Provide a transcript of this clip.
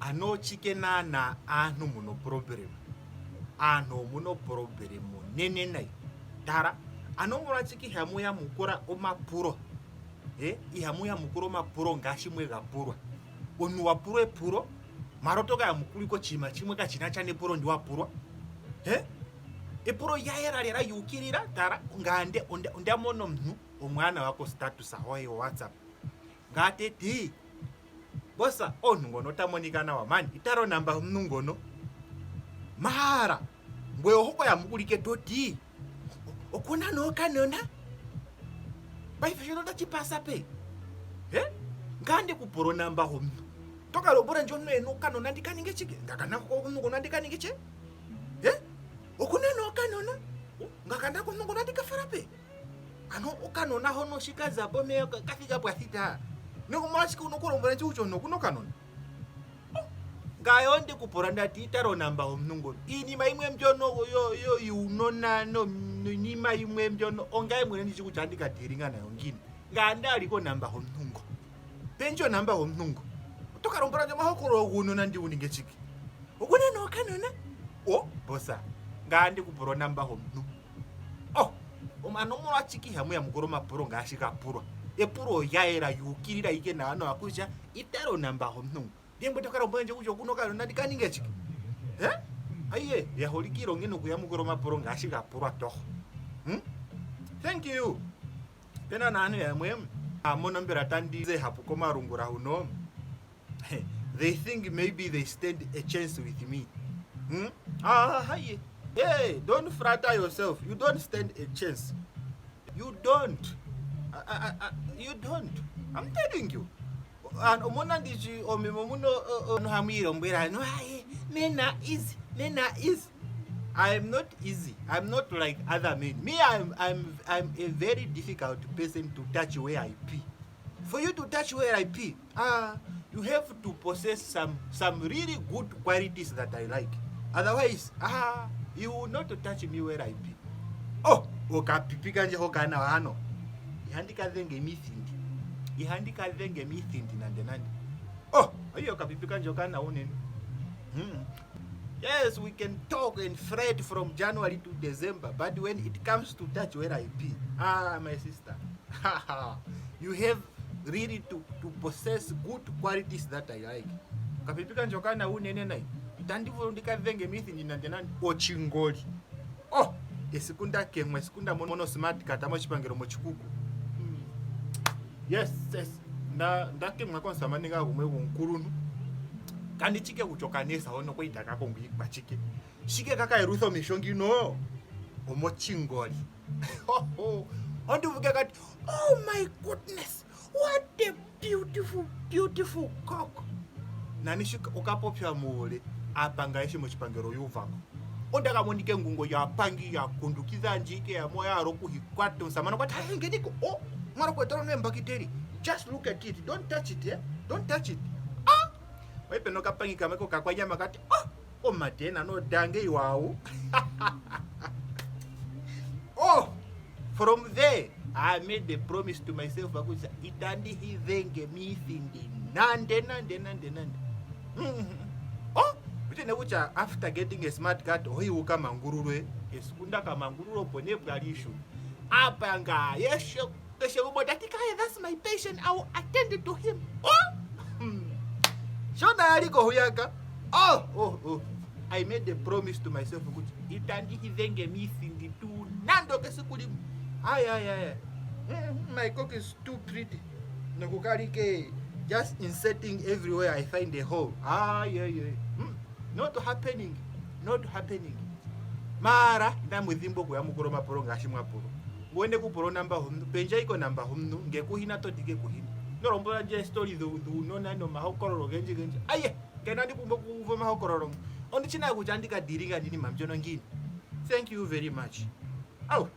Ano ochike naanaa aantu muna oproblema? Aantu omuna oproblema onene nayi. Tala, ano omolwashike ihamu yamukula omapulo? Eh, ihamu yamukula omapulo ngaashi mwe ga pulwa. Omuntu wa pulwa epulo, mara oto ka yamukula ike oshinima shimwe kashina sha nepulo ndi wa pulwa. Eh? Epulo lya yela lela lyu ukilila, tala, ngame onda mona omuntu omwaanawa ko status hoye yo WhatsApp. Ngaa te ti, Bosa, omuntu ngono ota monika nawa man, itala onamba yomuntu ngono. Maara, ngoye oho ko yamukulike to ti, okuna nookanona? Paife shono otachi pasa pe? He? Ngaa nde ku pula onamba yomuntu. To ka lombwela ndje omuntu ena okanona ndi ka ninge chike? Ngaka nako omuntu ngono andi ka ninge che? He? Okuna nookanona? Ngaka nako omuntu ngono andi ka fala pe? Ano okanona hono shi ka za pomeya ka thika pwa thita. Nomolwashike una okulombwela ndje kutya omuntu okuna okanona? Oh, ngaye onde ku pula nda ti tala onamba yomuntu ngono. Iinima yimwe mbyono yuunona niinima yimwe mbyono ongaye mwene ndishi kutya andi ka dealinga nayo ngiini. Ngaye nda li konamba yomuntu ngo. Pendje onamba yomuntu ngo. Oto ka lombwela ndje omahokololo guunona ndi wu ninge chike? Okuna nee okanona? Oh, bosa. Ngaye andi ku pula onamba yomuntu. Oh, ano omolwashike ihamu yamukula omapulo ngaashi ga pulwa? Epulo olya yela yu ukilila ike nawa nawa kutya itala onamba yomuntu. Ndiye to ka lombwela ndje kutya okuna okanona ndi ka ninge shike? Eh? Aye, ya holike ilonge nokuyamukula omapulo ngaashi ga pulwa toho. Hmm? Thank you. Pena naantu yamwe a mono mbela tandi ze hapu komalungula huno. They think maybe they stand a chance with me. Hmm? Ah, hi. Hey, don't flatter yourself. You don't stand a chance. You don't. I, I, I, you don't. I'm telling you. And omona ndichi omimo muno uh, uh, hamu ilombwela ano aye men are easy men are easy I am not easy. I'm not like other men. Me, I'm, I'm, I'm a very difficult person to touch where I pee. For you to touch where I pee, ah, you have to possess some, some really good qualities that I like. Otherwise, ah, you will not touch me where I pee. Oh, okapipi kandje hoka nawa ano. Ihandi ka dhenge mithindi. Ihandi ka dhenge mithindi nande nande. Oh, ayo okapipi kandje okanawa unene. Hmm. Yes, we can talk and fret from January to December, but when it comes to touch where I pee, ah, my sister, you have really to, to possess good qualities that I like. Kapipi kandje okana unene nayi. Itandi vulu ndika dhenge mithindi nande nande. Ochingoli. Oh, esiku ndakemwa, esiku ndamono smart card moshipangelo mochikuku. Hmm. Yes, yes. Nda ndakemwa komusamane ngaa gumwe gwomukuluntu. Kandi chike kutya okanesa hono kwali taka kongo iikwachike. Shike kaka yelutha omeho ngino? Omochingoli. Ondu uvu kati, oh my goodness, what a beautiful, beautiful cock. Nani shi okapopya muule aapanga ayehe moshipangelo oyu uvako. Onda ka monika engungo lyaapangi ya kundukidha ndje ike yamwe oya hala okuhikwata. Omusamane okwa ti, "Hayi, ngeniko, oh, mwala okweetela ombakiteli. Just look at it, don't touch it, eh? Don't touch it. Ah! Oye pena okapangi kamwe kokakwanyama kati, oh, omatena nodange iwawu. Oh, from there I made a promise to myself kutya itandi hidhenge miithindi nande nande nande nande. Oh, utene kutya after getting a smart card ohoyi wuka mangululwe esiku ndaka mangululwa opo nee pwali issue. Apanga yeshe keshe gumwe ta ti kaye that's my patient I will attend to him. Oh! Hmm. Sho naya li ko huyaka. Oh, oh, oh. I made a promise to myself kutya itandi idhenge miithindi tuu nando kesiku limwe. Ay, ay, ay. My cock is too pretty. Nokukalike just inserting everywhere I find a hole. Ay, ay, ay. Not happening. Not happening. Mara inamu dhimbwa okuyamukula omapulo ngaashi mwa pulwa. Ngwende kupula onamba homuntu, pendja iko namba homuntu, nge kuhina to dike kuhina. Nolombwela ndje eestori dhuunona nomahokololo ogendji gendji. Aye, ngele inandi pumbwa okuuva omahokololo ngo. Ondi shi nawa kutya andi ka dealinga niinima mbyono ngiini. Thank you very much. Au.